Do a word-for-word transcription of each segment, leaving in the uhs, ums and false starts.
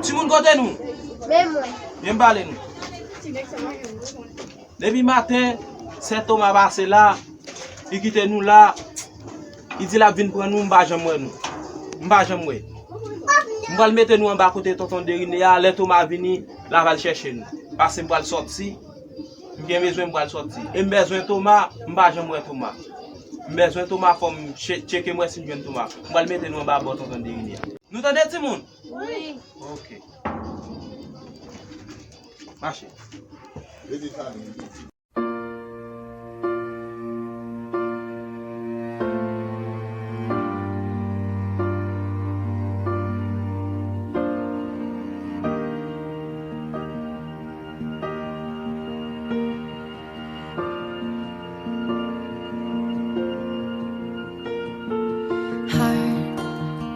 Timoun, kote nou? Men mwen. Vin pale nou. Depi maten, sè Toma pase la, li kite nou la, li di l ap vin pran nou, m pa janm wè nou. M pa janm wè. M pral mete nou anba kote tonton Derine a, lè Toma vini, l a pral chèche nou. Paske m pral sòti, m gen bezwen, m pral sòti. E m bezwen Toma, m pa janm wè Toma. M bezwen Toma, fò m che-, tcheke m wè si m jwenn Toma. M pral mete nou anba bò tonton Derine a. Nou tande timoun? Wi. Ok. Mache. Heart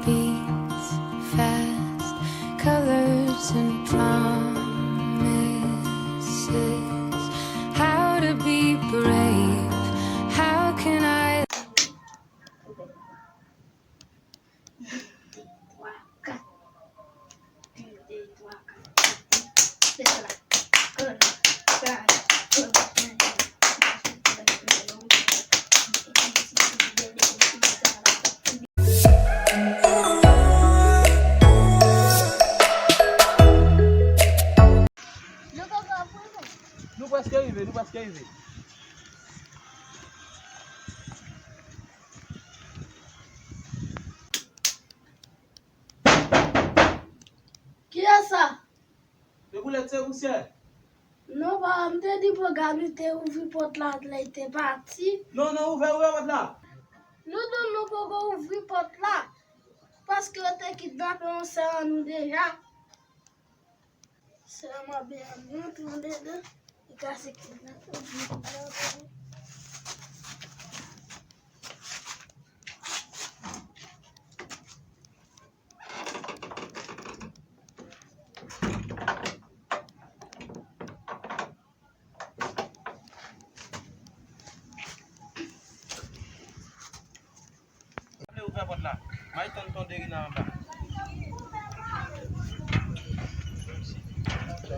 beats fast, colors and promises. How to be brave? How can I? Nou prèske rive, nou prèske rive. Kiyès sa? Se boulèt, se pousyè. Non, pa, m te di pou Gaby te ouvri pòt la lè l te pati. Non, non, ouvè, ouvè pòt la. Nou tout nou poko ouvri pòt la. Paske yo te kidnape yon sè an nou deja. Sèlman byen rantre andedan, li kase kidnape. Ale ouvè pòt la. May tann tonton Derina anba.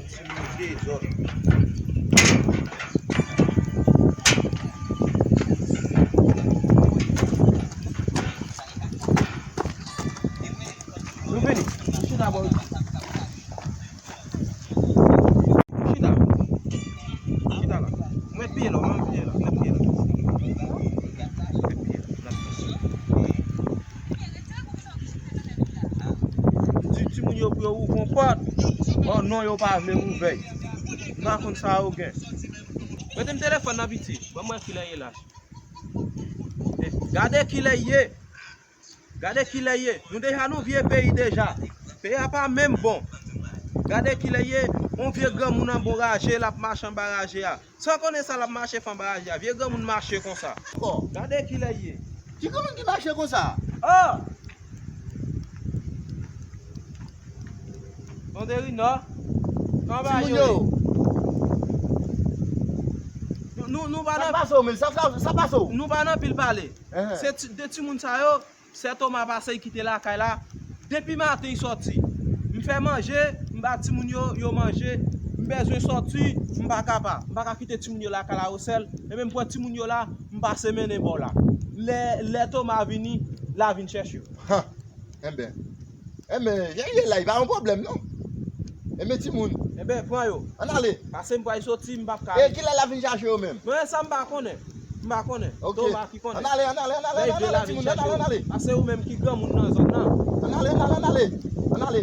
Ti moun dezòd. Nou vini. Chita bò. Chita. Chita la. Mwen piye la, mwen piye la, mwen piye la. Mwen piye la. Di timoun yo pou yo ouvri yon pòt. Oh non, yo pa vle ouvè. M pa konn sa yo gen. Prete m telefòn nan piti. Ban m wè kilè ye la. Eh, gade kilè ye. Gade kilè ye. Nou deja nan vye peyi deja. Peyi a pa menm bon. Gade kilè ye. Yon vye granmoun anba raje, l ap mache anba raje a. San konnen sa l ap mache fè anba raje a. Vye granmoun mache konsa. Bon. Gade kilè ye. Ki granmoun ki mache konsa? Oh! Tonton Derina. Kòman bagay yo ye? Nou, nou, nou pa nan... Sa pase w, men sa, sa, sa pase w? Nou pa nan pil pale. Ehe. Se ti, de timoun sa yo, sè Toma pase, li kite lakay la. Depi maten, li sòti. M fè manje, m ba timoun yo, yo manje. M bezwen sòti, m pa ka pa. M pa ka kite timoun yo lakay la yo sèl. Ebyen, m pran timoun yo la, m pase mennen bò la. Lè, lè Toma vini, l a vin chèche yo. Ha! Enben, enben, jan l ye la, li pa yon pwoblèm, non. Enben, timoun. Enben, pran yo. Ann ale. Pase m pral soti, m p ap ka. E kilè l ap vin chache yo menm? Mwen, sa m pa konnen. M pa konnen. Ok. Toma ki konnen. Ann ale, ann ale, ann ale, ann ale, timoun, ann ale, ann ale. Pase ou menm ki granmoun nan zòn nan. Ann ale, ann ale, ann ale. Ann ale.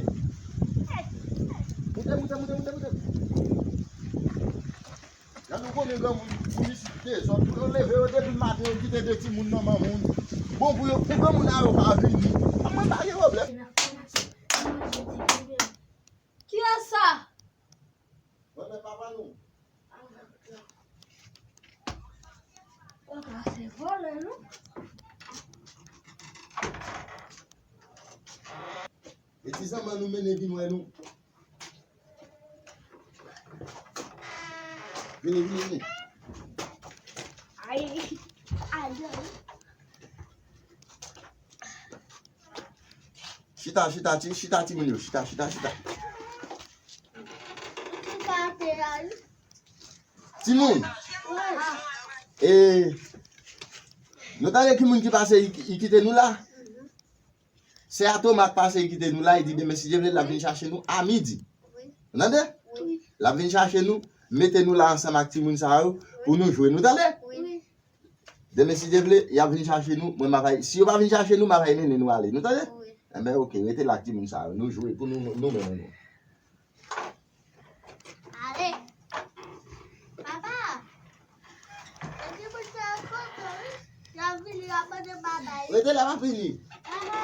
Moute, moute, moute, moute, moute. Jan nou konnen granmoun, moun isit dezòd, pou yo leve yo depi maten, yo kite de timoun nan manman moun. Bon, pou yo, pou granmoun sa yo pa vini. A mwen pa gen pwoblèm. Kiyès sa? Mwen, men papa nou. Papa se vòlè, non? E ti zanman nou mennen vin wè nou. Vini, vini, vini. Ay, ay, ay. Chita, chita, ti, chita, timoun yo. Chita, chita, chita. Timoun, e, nou tande ki moun ki pase, i, i kite nou la? Se a Toma k pase, i kite nou la, i di demen si Dye vle, l ap vin chache nou a midi. Ou tande? L ap vin chache nou, mete nou la ansanm ak timoun sa yo pou nou jwe. Nou tande? Demen si Dye vle, y ap vin chache nou, mwen m ap al, si yo pa vin chache nou, m ap al mennen nou ale. Nou tande? Enben, oke, rete la ak timoun sa yo. Nou jwe pou nou, nou menm nou. Ale. Papa, e ki moun sa yo kote, wi? Y ap vini, y ap mande papa, wi. Rete la, m ap vini. Papa.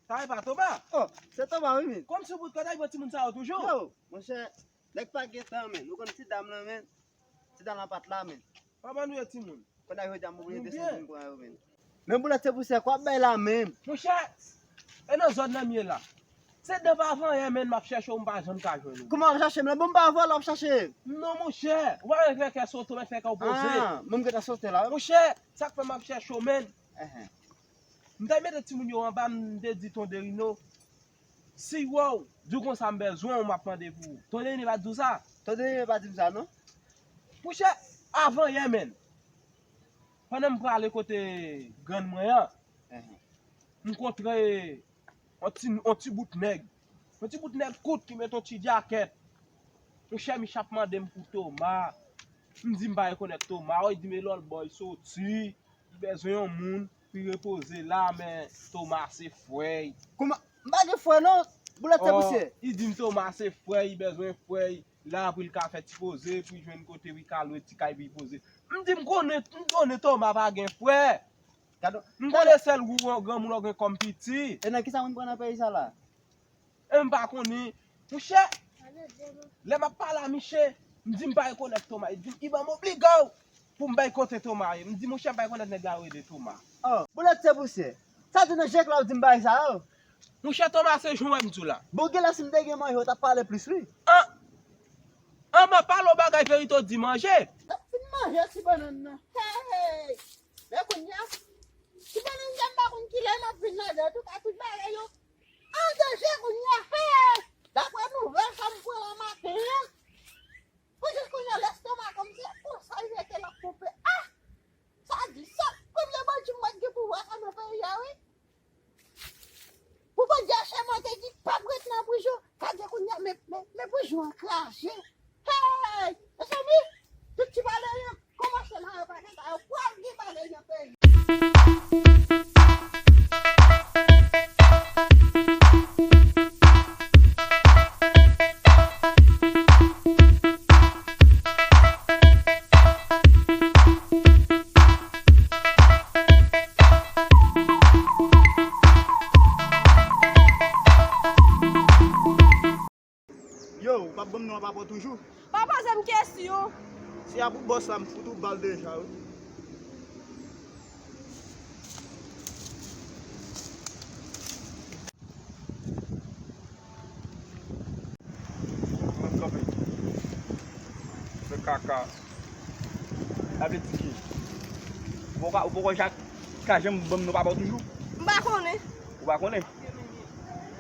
Sa e pa Toma? Oh, se Toma, wi, men. Kòmsi w bout kòd ay pran timoun sa yo toujou? Yo, monchè, nèg pa gen tan, men. Ou konn ti dam lan, men. Ti dam lan pa t la, men. Kòman nou ye, timoun? Kounye a jodi a, m oblije desann vin pran yo, men. Men boulèt se pou sè, kwa ap bay la, men. Monchè, e nan zòn nan m ye la. Se depi avanyè, men, m ap chèche w, m pa janm ka jwenn ou. Kòman w ap chache m la? Bon, m pa vòlè w ap chache. Non, monchè, ou pa wè fè kè sote, ou mèt fè kè w poze. Ah, bon, m gentan sote la, wi. Monchè, sa k fè m ap chèche w, men. Enhen. M t al mete timoun yo anba, m te di Ton Derino, si w wè w, di w konsa m bezwen w, m ap mande pou ou. Ton Derino pa t di w sa? Ton Derino pa t di m sa, non. Monchè, avanyè, men, pandan m prale kote grann mwen an, enhen, m kontre on ti, on ti bout nèg. On ti bout nèg kout ki met on ti djakèt. Monchè, misye ap mande m pou Toma. M di m pa rekonèt Toma. Wi, di m e lòlbò, li soti. Li bezwen yon moun pou l repoze la, men Toma se frè l. Kòman? M pa gen frè non. Boulèt se pou sè. Li di m Toma se frè l, li bezwen frè l. La pou l ka fè ti poze, pou l jwenn kote pou l ka lwe ti kay pou l poze. M di m konnen, m konnen Toma pa gen frè. Gade, m konnen sèl gwo granmoun w gen kòm piti. E nan kisa moun pran nan peyi sa la? E m pa konnen. Monchè, lè m ap pale a miche, m di m pa rekonèt Toma. Li di m, Ivan, m oblije w pou m bay kote Toma ye. M di, monchè, m pa rekonèt nèg la yo rele Toma. Oh, boulèt se pou sè. Sa di nan jèk la ou di m bagay sa yo? Monchè, Toma, se jan w wè m di w la. Bon, genlè si m te gen manje, ou t ap pale plis, wi. An, an, m ap pale w bagay verite, w di manje. N ap fin manje ti bannann nan. Hey! Men kounye a, ti bannann sa m pa konn kilè m ap vin ladan, antouka tout bagay yo an danje kounye a. Hey! Daprè nouvèl sa m pran nan maten an, pou jis kounye a lèstomak m se konsa l rete l ap ponpe. Ah! Sa di sa, premye bandi m wè k gen pouvwa sa nan peyi a, wi. Pou bandi a chèmante di p ap ret nan prizon, gade kounye a, men, men, men prizon an kraze. Hey! Mezanmi, tout ti baleyen kòmanse nan yo pa gen sa, yo pral gen baleyen nan peyi. Papa toujou. Pa poze m kesyon. Si a pou bòs la, m fout ou bal deja, wi. Mwen kanpe. Se kaka. Sa vle di ki? Ou poko, ou poko ja ka janm ban m non papa w toujou? M pa konnen. Ou pa konnen?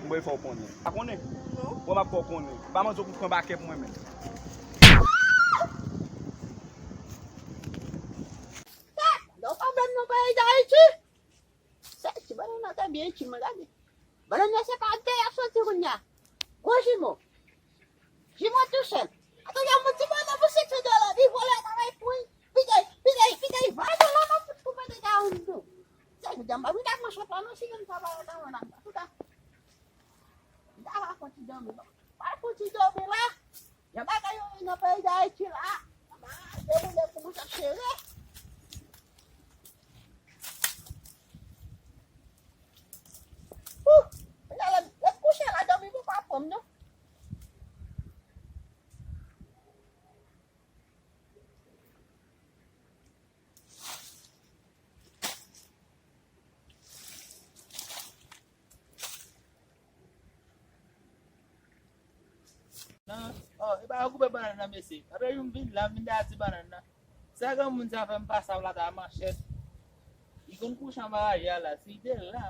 M bay fè w konnen. Pa konnen? Non. Bon, m ap fè w konnen. Pa manzè pou pran bakè pou mwen menm. Sa, non pa ban m non peyi Dayiti. Sa, ti bannann nan te byen ti, mwen gade. Bannann nan se pa de y ap soti kounye a. Gwo jimo. Jimo tou sèl. Atò, y ap mouti bannann pou sèt san dola. Li vòlè travay pou li. Pite, pite, pite, li vòlè dola nan fout pou mete ka yon dou. Sa, jan m pa vin ak manchèt la, non, si yon travay la, nan, nan, nan, tout a. M ta va fon ti dòmi, non. Pa fon ti dòmi la. Jan bagay yo ye nan peyi Dayiti la. Dewoule pou mwen ap sere. Ouh! Lè, lè, lè m kouche la, dòmi pou pa pran m, non. Non, oh, e pa yo koupe bannann nan, mesye. Apre jou m vin la, m vin ta di bannann nan. Sa granmoun sa fè m pase ap lata a manchèt. Li konn kouche anba raje a la, si li te la,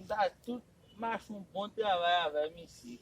m ta tout mache yon bon travay avè misye.